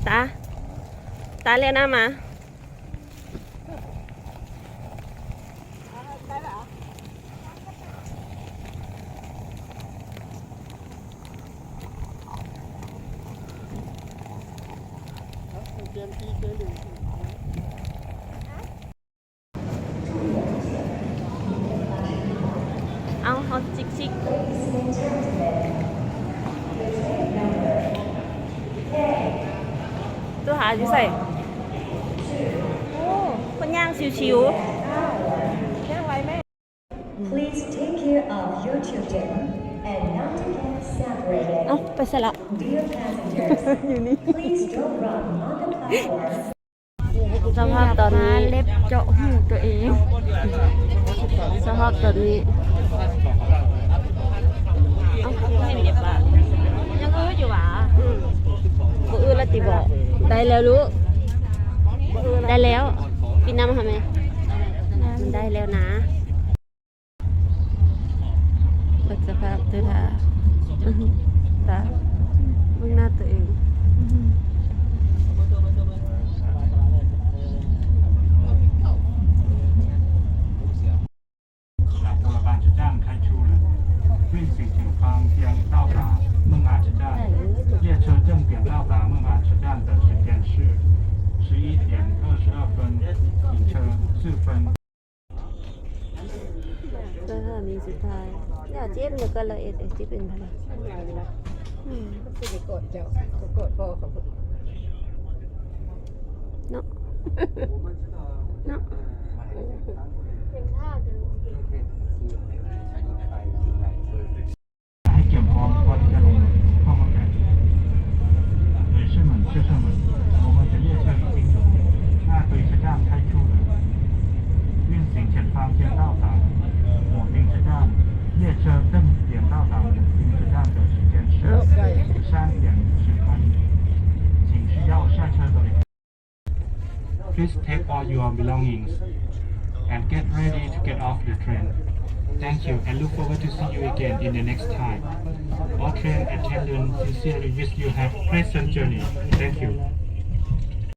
ຕາ ຕາແລ້ວນະ ມາ. ເອົາ ເຮົາຊິກໆ ໂທຫາຢູ່ໃສ? ໂອ້ ເພິ່ນຍ່າງຊິວໆ ຍ່າງໄວແມ່. Please take care of your children and not to get separated. ເອົ້າ ໄປໃສລະ? Dear passengers, ຢູ່ນີ້ please don't run on the platform. ສະພາບຕອນນີ້ ເລັບເຈາະຫູໂຕເອງ ສະພາບຕອນນີ້. ເອົ້າ ເຫັນເລັບປະ? ຍັງອຶດຢູ່ຫວາ? ອືມ ບໍ່ອຶດລະຕິບໍ? ໄດ້ແລ້ວລູກ ໄດ້ແລ້ວ. ປິດນ້ຳໃຫ້ແມ່. ໄດ້ແລ້ວນະ. ເບິ່ງສະພາບເດີທ່າ ຕາ ເບິ່ງໜ້າຕົວເອງ. Lap Bulaban 车站开出了，运行前方将到达孟安车站，列车正点到达孟安车站的时间是十一点二十二分，停车四分。 ສະຖານີສຸດທ້າຍ ດຽວເຈັບ ແລ້ວກໍລະເອັດ ເອັດ ຊິເປັນໃຜ? ອືມ ມັນຊິໄປກອດເຈົ້າ ໄປກອດພໍ່ເຂົາພຸ້ນ ເນາະ ເນາະ. ໃຫ້ກຽມພ້ອມກ່ອນຈະລົງລົດ ເຂົ້າມາແປະ ເປີດເຊີນມັນ ເຊີຍເຊີນມັນ 我们的列车已经到达，大堆车站开出了，运行前方将到达，我们车站，列车正点到达，我们车站的时间是三点十分，请需要下车的旅客 Please take all your belongings and get ready to get off the train. Thank you and look forward to see you again in the next time. All train attendants sincerely wish you have pleasant journey. Thank you.